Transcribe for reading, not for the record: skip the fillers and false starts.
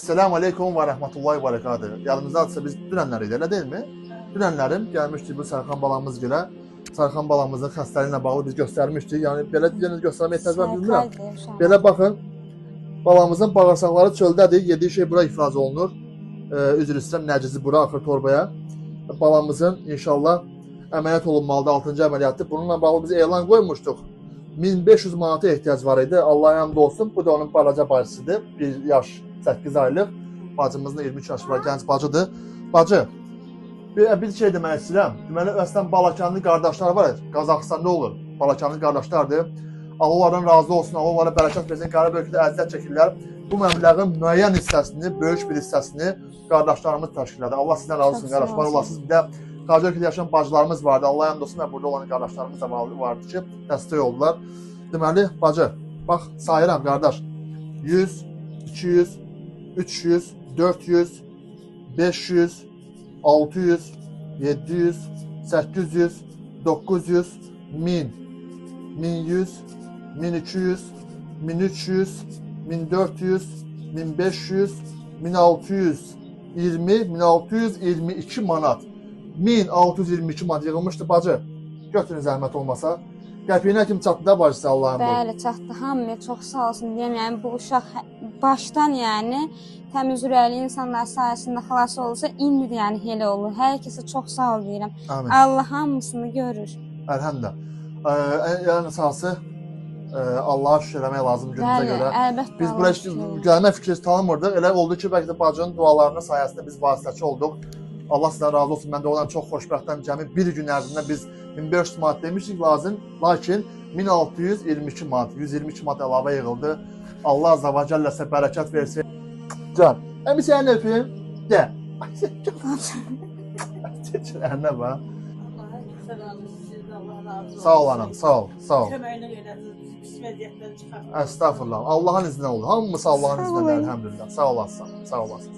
Selamun aleykum və rəhmətullahi və bərəkatühü. Yadımızdadırsa biz dünənlər idi, elə deyilmi? Dünənlərim gəlmişdik bu Sərxan balamız gilə. Sərxan balamızın xəstəliyi ilə bağlı biz göstərmişdik. Yəni belə yenə göstərməyə ehtiyac var bilmirəm. Belə baxın, balamızın bağırsaqları çöldədir. Yediyi şey bura ifraz olunur. Üzr istəyirəm, nəcizi bura axır torbaya. Balamızın inşallah əməliyyat olunmalıdır, 6-cı əməliyyatdır. Bununla bağlı biz elan qoymuşduq. 1500 manata ehtiyac var idi. Allah'a həmd olsun. Bu da onun balaca bacısıdır. 1 yaş 8 aylıq. Bacımızın da 23 yaşı var, gənc bacıdır. Bacı, bir şey demək istəyirəm. Deməli, əslən Balakənli qardaşlar var, Qazaxıstanda olur. Balakənli qardaşlardır. Allah onlardan razı olsun, Allah onlara bərəkət versin. Qərib ölkədə əziyyət çəkirlər. Bu məbləğin müəyyən hissəsini, böyük bir hissəsini qardaşlarımız təşkil edir. Allah sizdən razı olsun, qardaş. Var olasınız. Bir də xarici ölkədə yaşayan bacılarımız vardı. Allah həmd olsun və burada olan qardaşlarımız da vardı ki, dəstək oldular. Deməli, bacı, bax, sayıram qardaş. 100, 200, 300, 400, 500, 600, 700, 800, 900, 1000, 1100, 1200, 1300, 1400, 1500, 1620, 1622 manat. 1622 manat yığılmışdı bacı. Götürün zəhmət olmasa. Qəpiyinə kim çatdı da bacısı Allah'ın bu. Bəli, çatdı. Hamıya çox sağ olsun deyəm. Yəni bu uşaq başdan yəni təmiz ürəkli insanlar sayəsində xilas olsa, indi də yəni elə olur. Hər kəsə çox sağ ol deyirəm. Amin. Allah hamısını görür. Əlhəmdülillah. Ən əsası Allaha şükür eləmək lazım günümüzə Bəli, görə. əlbəttə. Biz bura gəlmə fikri tanımırdıq. Elə oldu ki, bəlkə də bacının dualarının sayəsində biz vasitəçi olduq. Allah sizdən razı olsun. Mən də ondan çox xoşbəxtəm. Cəmi bir gün ərzində biz 1500 manat demişdik lazım. Lakin 1622 manat, 122 manat əlavə yığıldı. Allah azza və cəllə sizə bərəkət versin. Can, əmi səni öpüm. De. Çəkil əlinə bax. Sağ ol anam, sağ ol, sağ ol. Köməyini elədiniz, bizi pis vəziyyətdən çıxartdınız. Əstəğfurullah. Allahın izni oldu. Hamısı Allahın izni, əlhəmdülillah. Sağ olasın, sağ olasın.